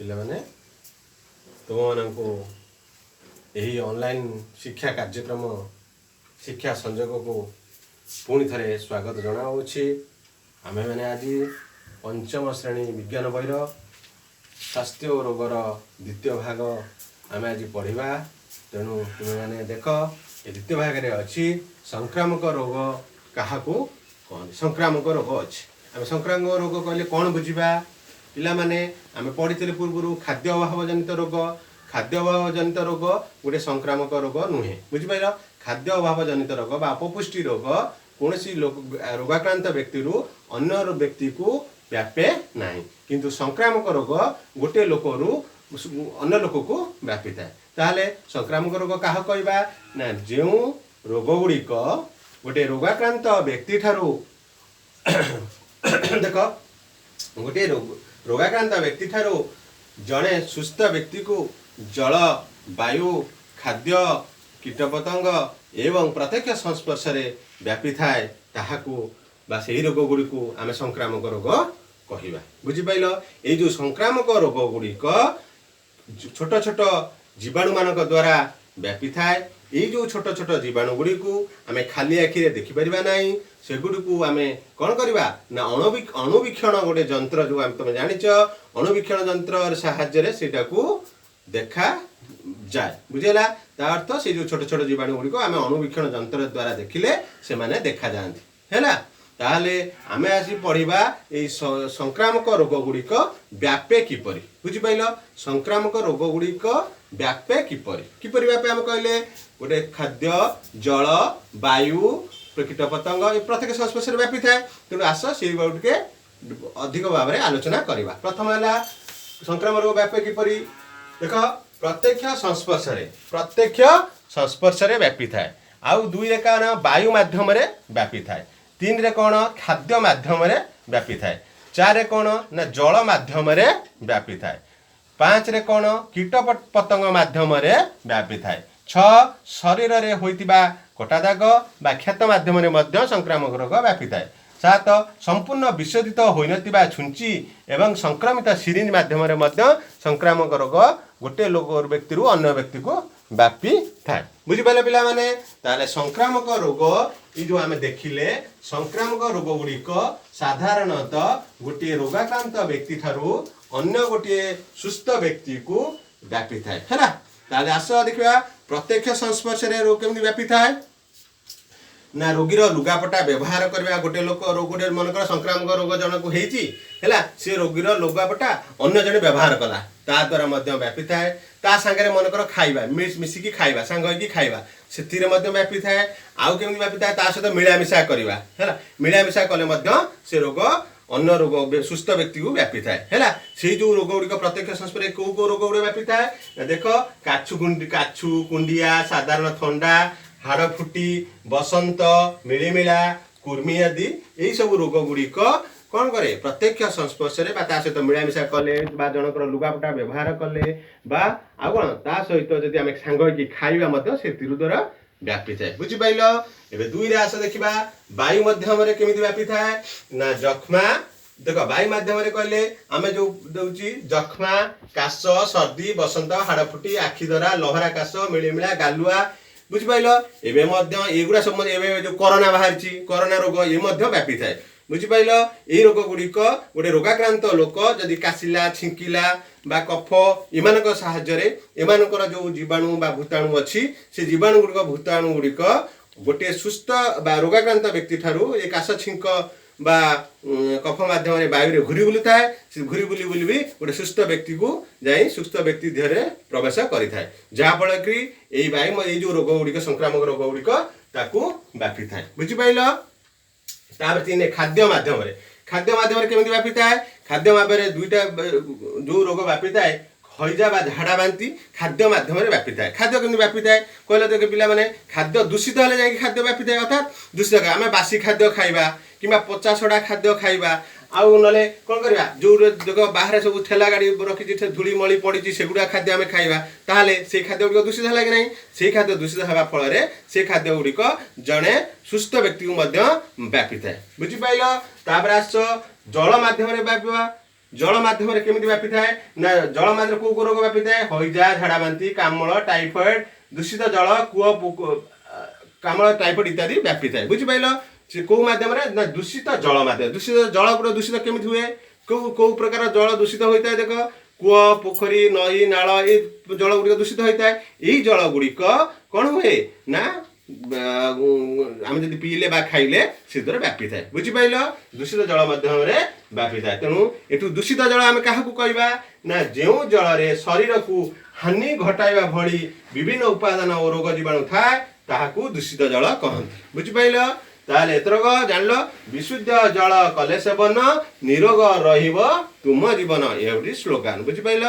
ପିଲାମାନେ, ତୁମମାନଙ୍କୁ ଏହି ଅନଲାଇନ୍ ଶିକ୍ଷା କାର୍ଯ୍ୟକ୍ରମ ଶିକ୍ଷା ସଂଯୋଗକୁ ପୁଣି ଥରେ ସ୍ୱାଗତ ଜଣାଉଅଛି। ଆମ୍ଭେମାନେ ଆଜି ପଞ୍ଚମ ଶ୍ରେଣୀ ବିଜ୍ଞାନ ବହିର ସ୍ୱାସ୍ଥ୍ୟ ଓ ରୋଗର ଦ୍ୱିତୀୟ ଭାଗ ଆମେ ଆଜି ପଢ଼ିବା। ତେଣୁ ତୁମେମାନେ ଦେଖ, ଏ ଦ୍ୱିତୀୟ ଭାଗରେ ଅଛି ସଂକ୍ରାମକ ରୋଗ କାହାକୁ କହନ୍ତି। ସଂକ୍ରାମକ ରୋଗ ଅଛି। ଆମେ ସଂକ୍ରାମକ ରୋଗ କହିଲେ କ'ଣ ବୁଝିବା? ପିଲାମାନେ, ଆମେ ପଢ଼ିଥିଲେ ପୂର୍ବରୁ ଖାଦ୍ୟ ଅଭାବ ଜନିତ ରୋଗ। ଖାଦ୍ୟ ଅଭାବ ଜନିତ ରୋଗ ଗୋଟେ ସଂକ୍ରାମକ ରୋଗ ନୁହେଁ, ବୁଝିପାରିଲ? ଖାଦ୍ୟ ଅଭାବ ଜନିତ ରୋଗ ବା ଅପପୁଷ୍ଟି ରୋଗ କୌଣସି ଲୋକ ରୋଗାକ୍ରାନ୍ତ ବ୍ୟକ୍ତିରୁ ଅନ୍ୟ ବ୍ୟକ୍ତିକୁ ବ୍ୟାପେ ନାହିଁ। କିନ୍ତୁ ସଂକ୍ରାମକ ରୋଗ ଗୋଟିଏ ଲୋକରୁ ଅନ୍ୟ ଲୋକକୁ ବ୍ୟାପିଥାଏ। ତାହେଲେ ସଂକ୍ରାମକ ରୋଗ କାହାକୁ କହିବା ନା, ଯେଉଁ ରୋଗ ଗୁଡ଼ିକ ଗୋଟିଏ ରୋଗାକ୍ରାନ୍ତ ବ୍ୟକ୍ତିଠାରୁ, ଦେଖ, ଗୋଟିଏ ରୋଗାକ୍ରାନ୍ତ ବ୍ୟକ୍ତିଠାରୁ ଜଣେ ସୁସ୍ଥ ବ୍ୟକ୍ତିକୁ ଜଳ, ବାୟୁ, ଖାଦ୍ୟ, କୀଟପତଙ୍ଗ ଏବଂ ପ୍ରତ୍ୟକ୍ଷ ସଂସ୍ପର୍ଶରେ ବ୍ୟାପିଥାଏ, ତାହାକୁ ବା ସେହି ରୋଗ ଗୁଡ଼ିକୁ ଆମେ ସଂକ୍ରାମକ ରୋଗ କହିବା। ବୁଝିପାରିଲ? ଏଇ ଯେଉଁ ସଂକ୍ରାମକ ରୋଗ ଗୁଡ଼ିକ ଛୋଟ ଛୋଟ ଜୀବାଣୁମାନଙ୍କ ଦ୍ୱାରା ବ୍ୟାପିଥାଏ। ଏଇ ଯେଉଁ ଛୋଟ ଛୋଟ ଜୀବାଣୁ ଗୁଡ଼ିକୁ ଆମେ ଖାଲି ଆଖିରେ ଦେଖିପାରିବା ନାହିଁ। ସେଗୁଡ଼ିକୁ ଆମେ କ'ଣ କରିବା ନା, ଅଣୁବୀକ୍ଷଣ ଗୋଟେ ଯନ୍ତ୍ର, ଯେଉଁ ଆମେ ତମେ ଜାଣିଛ, ଅଣୁବୀକ୍ଷଣ ଯନ୍ତ୍ରର ସାହାଯ୍ୟରେ ସେଇଟାକୁ ଦେଖାଯାଏ। ବୁଝିହେଲା? ତା ଅର୍ଥ ସେଇ ଯେଉଁ ଛୋଟ ଛୋଟ ଜୀବାଣୁ ଗୁଡ଼ିକ ଆମେ ଅଣୁବୀକ୍ଷଣ ଯନ୍ତ୍ର ଦ୍ୱାରା ଦେଖିଲେ ସେମାନେ ଦେଖାଯାଆନ୍ତି। ହେଲା? ତାହେଲେ ଆମେ ଆଜି ପଢିବା ଏଇ ସଂକ୍ରାମକ ରୋଗ ଗୁଡ଼ିକ ବ୍ୟାପେ କିପରି। ବୁଝିପାରିଲ? ସଂକ୍ରାମକ ରୋଗ ଗୁଡ଼ିକ ବ୍ୟାପେ କିପରି? କିପରି ବ୍ୟାପେ? ଆମେ କହିଲେ ଗୋଟେ ଖାଦ୍ୟ, ଜଳ, ବାୟୁ, କୀଟ ପତଙ୍ଗ ଏ ପ୍ରତ୍ୟେକ ସଂସ୍ପର୍ଶରେ ବ୍ୟାପିଥାଏ। ତେଣୁ ଆସ, ସେଇ ବାବୁ ଟିକେ ଅଧିକ ଭାବରେ ଆଲୋଚନା କରିବା। ପ୍ରଥମ ହେଲା, ସଂକ୍ରାମକ ରୋଗ ବ୍ୟାପେ କିପରି? ଦେଖ, ପ୍ରତ୍ୟକ୍ଷ ସଂସ୍ପର୍ଶରେ, ପ୍ରତ୍ୟକ୍ଷ ସଂସ୍ପର୍ଶରେ ବ୍ୟାପିଥାଏ। ଆଉ ଦୁଇରେ କ'ଣ? ବାୟୁ ମାଧ୍ୟମରେ ବ୍ୟାପିଥାଏ। ତିନିରେ କ'ଣ? ଖାଦ୍ୟ ମାଧ୍ୟମରେ ବ୍ୟାପିଥାଏ। ଚାରିରେ କ'ଣ ନା, ଜଳ ମାଧ୍ୟମରେ ବ୍ୟାପିଥାଏ। ପାଞ୍ଚରେ କ'ଣ? କୀଟ ପତଙ୍ଗ ମାଧ୍ୟମରେ ବ୍ୟାପିଥାଏ। ଛଅ, ଶରୀରରେ ହୋଇଥିବା କଟା ଦାଗ ବା କ୍ଷତ ମାଧ୍ୟମରେ ମଧ୍ୟ ସଂକ୍ରାମକ ରୋଗ ବ୍ୟାପିଥାଏ। ସାତ, ସମ୍ପୂର୍ଣ୍ଣ ବିଶୋଧିତ ହୋଇନଥିବା ଛୁଞ୍ଚି ଏବଂ ସଂକ୍ରମିତ ସିରିଞ୍ଜ ମାଧ୍ୟମରେ ମଧ୍ୟ ସଂକ୍ରାମକ ରୋଗ ଗୋଟିଏ ଲୋକ ବ୍ୟକ୍ତିରୁ ଅନ୍ୟ ବ୍ୟକ୍ତିକୁ ବ୍ୟାପିଥାଏ। ବୁଝିପାରିଲେ ପିଲାମାନେ? ତାହେଲେ ସଂକ୍ରାମକ ରୋଗ ଏଇ ଯୋଉ ଆମେ ଦେଖିଲେ, ସଂକ୍ରାମକ ରୋଗ ଗୁଡ଼ିକ ସାଧାରଣତଃ ଗୋଟିଏ ରୋଗାକ୍ରାନ୍ତ ବ୍ୟକ୍ତି ଠାରୁ ଅନ୍ୟ ଗୋଟିଏ ସୁସ୍ଥ ବ୍ୟକ୍ତିକୁ ବ୍ୟାପିଥାଏ। ହେଲା? ତାହେଲେ ଆସ ଦେଖିବା, ପ୍ରତ୍ୟକ୍ଷ ସଂସ୍ପର୍ଶରେ ରୋଗ କେମିତି ବ୍ୟାପିଥାଏ ନା, ରୋଗୀର ଲୁଗାପଟା ବ୍ୟବହାର କରିବା। ଗୋଟେ ଲୋକ ରୋଗଟେ, ମନେକର ସଂକ୍ରାମକ ରୋଗ ଜଣକୁ ହେଇଛି, ହେଲା, ସେ ରୋଗୀର ଲୁଗାପଟା ଅନ୍ୟ ଜଣେ ବ୍ୟବହାର କଲା, ତା ଦ୍ୱାରା ମଧ୍ୟ ବ୍ୟାପିଥାଏ। ତା ସାଙ୍ଗରେ ମନେକର ଖାଇବା, ମିଶିକି ଖାଇବା, ସାଙ୍ଗ ହେଇକି ଖାଇବା, ସେଥିରେ ମଧ୍ୟ ବ୍ୟାପିଥାଏ। ଆଉ କେମିତି ବ୍ୟାପିଥାଏ? ତା ସହିତ ମିଳାମିଶା କରିବା। ହେଲା? ମିଳାମିଶା କଲେ ମଧ୍ୟ ସେ ରୋଗ ଅନ୍ୟ ରୋଗ ସୁସ୍ଥ ବ୍ୟକ୍ତିକୁ ବ୍ୟାପିଥାଏ। ହେଲା? ସେଇ ଯୋଉ ରୋଗ ଗୁଡ଼ିକ ପ୍ରତ୍ୟକ୍ଷ ସଂସ୍ପର୍ଶରେ କୋଉ କୋଉ ରୋଗ ଗୁଡ଼ିକ ବ୍ୟାପିଥାଏ ନା, ଦେଖ, କାଛୁ କୁଣ୍ଡିଆ, ସାଧାରଣ ଥଣ୍ଡା, ହାଡ଼ ଫୁଟି, ବସନ୍ତ, ମିଳିମିଳା, କୁର୍ମି ଆଦି। ଏଇ ସବୁ ରୋଗ ଗୁଡ଼ିକ କ'ଣ କରେ? ପ୍ରତ୍ୟକ୍ଷ ସଂସ୍ପର୍ଶରେ ବା ତା ସହିତ ମିଳାମିଶା କଲେ ବା ଜଣଙ୍କର ଲୁଗାପଟା ବ୍ୟବହାର କଲେ ବା ଆଉ କ'ଣ, ତା ସହିତ ଯଦି ଆମେ ସାଙ୍ଗ ହେଇକି ଖାଇବା ମଧ୍ୟ ସେଥିରୁ ଦ୍ୱାରା ବ୍ୟାପିଥାଏ। ବୁଝିପାରିଲ? ଏବେ ଦୁଇରେ ଆସ ଦେଖିବା, ବାୟୁ ମାଧ୍ୟମରେ କେମିତି ବ୍ୟାପିଥାଏ ନା, ଯକ୍ଷ୍ମା। ଦେଖ, ବାୟୁ ମାଧ୍ୟମରେ କହିଲେ ଆମେ ଯୋଉ ଦଉଛି ଯକ୍ଷ୍ମା, କାଶ, ସର୍ଦ୍ଦି, ବସନ୍ତ, ହାଡ଼ଫୁଟି, ଆଖି ଧରା, ଲହରା କାଶ, ମିଳିମିଳା, ଗାଲୁଆ। ବୁଝିପାରିଲ? ଏବେ ମଧ୍ୟ ଏଗୁଡ଼ା ସବୁ ମଧ୍ୟ ଏବେ ଯୋଉ କରୋନା ବାହାରିଛି, କରୋନା ରୋଗ, ଏ ମଧ୍ୟ ବ୍ୟାପିଥାଏ। ବୁଝିପାରିଲ? ଏଇ ରୋଗ ଗୁଡ଼ିକ ଗୋଟେ ରୋଗାକ୍ରାନ୍ତ ଲୋକ ଯଦି କାଶିଲା, ଛିଙ୍କିଲା ବା କଫ, ଏମାନଙ୍କ ସାହାଯ୍ୟରେ ଏମାନଙ୍କର ଯୋଉ ଜୀବାଣୁ ବା ଭୂତାଣୁ ଅଛି, ସେ ଜୀବାଣୁ ଗୁଡ଼ିକ, ଭୂତାଣୁ ଗୁଡ଼ିକ ଗୋଟିଏ ସୁସ୍ଥ ବା ରୋଗାକ୍ରାନ୍ତ ବ୍ୟକ୍ତି ଠାରୁ ଏ କାଶ, ଛିଙ୍କ ବା କଫ ମାଧ୍ୟମରେ ବାୟୁରେ ଘୁରି ବୁଲୁଥାଏ। ସେ ଘୁରି ବୁଲି ବୁଲି ବି ଗୋଟେ ସୁସ୍ଥ ବ୍ୟକ୍ତିକୁ ଯାଇ ସୁସ୍ଥ ବ୍ୟକ୍ତି ଦେହରେ ପ୍ରବେଶ କରିଥାଏ, ଯାହାଫଳରେ କି ଏଇ ବାୟୁ, ଏଇ ଯୋଉ ରୋଗ ଗୁଡ଼ିକ, ସଂକ୍ରାମକ ରୋଗ ଗୁଡ଼ିକ ତାକୁ ବ୍ୟାପିଥାଏ। ବୁଝିପାରିଲ? ତାପରେ ତିନି, ଖାଦ୍ୟ ମାଧ୍ୟମରେ। ଖାଦ୍ୟ ମାଧ୍ୟମରେ କେମିତି ବ୍ୟାପିଥାଏ? ଖାଦ୍ୟ ମାଧ୍ୟମରେ ଦୁଇଟା ଯୋଉ ରୋଗ ବ୍ୟାପିଥାଏ, ହଇଜା ବା ଝାଡ଼ା ବାନ୍ତି ଖାଦ୍ୟ ମାଧ୍ୟମରେ ବ୍ୟାପିଥାଏ। ଖାଦ୍ୟ କେମିତି ବ୍ୟାପିଥାଏ କହିଲେ, ଦେଖ ପିଲାମାନେ, ଖାଦ୍ୟ ଦୂଷିତ ହେଲେ ଯାଇକି ଖାଦ୍ୟ ବ୍ୟାପିଥାଏ। ଅର୍ଥାତ୍ ଦୂଷିତ, ଆମେ ବାସି ଖାଦ୍ୟ ଖାଇବା କିମ୍ବା ପଚା ସଢ଼ା ଖାଦ୍ୟ ଖାଇବା, ଆଉ ନହେଲେ କ'ଣ କରିବା, ଯୋଉ ଦେଖ ବାହାରେ ସବୁ ଠେଲା ଗାଡ଼ି ରଖିଛି, ଧୂଳି ମଳି ପଡ଼ିଛି, ସେଗୁଡ଼ା ଖାଦ୍ୟ ଆମେ ଖାଇବା, ତାହେଲେ ସେଇ ଖାଦ୍ୟ ଗୁଡ଼ିକ ଦୂଷିତ ହେଲା କି ନାହିଁ? ସେଇ ଖାଦ୍ୟ ଦୂଷିତ ହେବା ଫଳରେ ସେ ଖାଦ୍ୟ ଗୁଡ଼ିକ ଜଣେ ସୁସ୍ଥ ବ୍ୟକ୍ତିକୁ ମଧ୍ୟ ବ୍ୟାପିଥାଏ। ବୁଝିପାରିଲ? ତାପରେ ଆସ, ଜଳ ମାଧ୍ୟମରେ ବ୍ୟାପିବା। ଜଳ ମାଧ୍ୟମରେ କେମିତି ବ୍ୟାପିଥାଏ ନା, ଜଳ ମାଧ୍ୟମରେ କୋଉ କୋଉ ରୋଗ ବ୍ୟାପିଥାଏ? ହଇଜା, ଝାଡ଼ାବାନ୍ତି, କାମଳ, ଟାଇଫଏଡ, ଦୂଷିତ ଜଳ, କୂଅ, କାମଳ, ଟାଇଫଏଡ ଇତ୍ୟାଦି ବ୍ୟାପିଥାଏ। ବୁଝିପାରିଲ? ସେ କୋଉ ମାଧ୍ୟମରେ ନା ଦୂଷିତ ଜଳ ମାଧ୍ୟମରେ। ଦୂଷିତ ଜଳ ଗୁଡ଼ା ଦୂଷିତ କେମିତି ହୁଏ? କୋଉ କୋଉ ପ୍ରକାର ଜଳ ଦୂଷିତ ହୋଇଥାଏ? ଦେଖ, କୂଅ, ପୋଖରୀ, ନଈ, ନାଳ, ଏ ଜଳ ଗୁଡ଼ିକ ଦୂଷିତ ହୋଇଥାଏ। ଏଇ ଜଳ ଗୁଡ଼ିକ କ'ଣ ହୁଏ ନା ଆମେ ଯଦି ପିଇଲେ ବା ଖାଇଲେ ସେ ଦ୍ୱାରା ବ୍ୟାପିଥାଏ। ବୁଝିପାରିଲ? ଦୂଷିତ ଜଳ ମାଧ୍ୟମରେ ବ୍ୟାପିଥାଏ। ତେଣୁ ଏଠୁ ଦୂଷିତ ଜଳ ଆମେ କାହାକୁ କହିବା ନା ଯେଉଁ ଜଳରେ ଶରୀରକୁ ହାନି ଘଟାଇବା ଭଳି ବିଭିନ୍ନ ଉପାଦାନ ଓ ରୋଗ ଜୀବାଣୁ ଥାଏ, ତାହାକୁ ଦୂଷିତ ଜଳ କହନ୍ତି। ବୁଝିପାରିଲ? ତାହେଲେ ଏଥରକ ଜାଣିଲ, ବିଶୁଦ୍ଧ ଜଳ କଲେ ସେବନ, ନିରୋଗ ରହିବ ତୁମ ଜୀବନ। ଏ ହେଉଛି ସ୍ଲୋଗାନ। ବୁଝିପାରିଲ?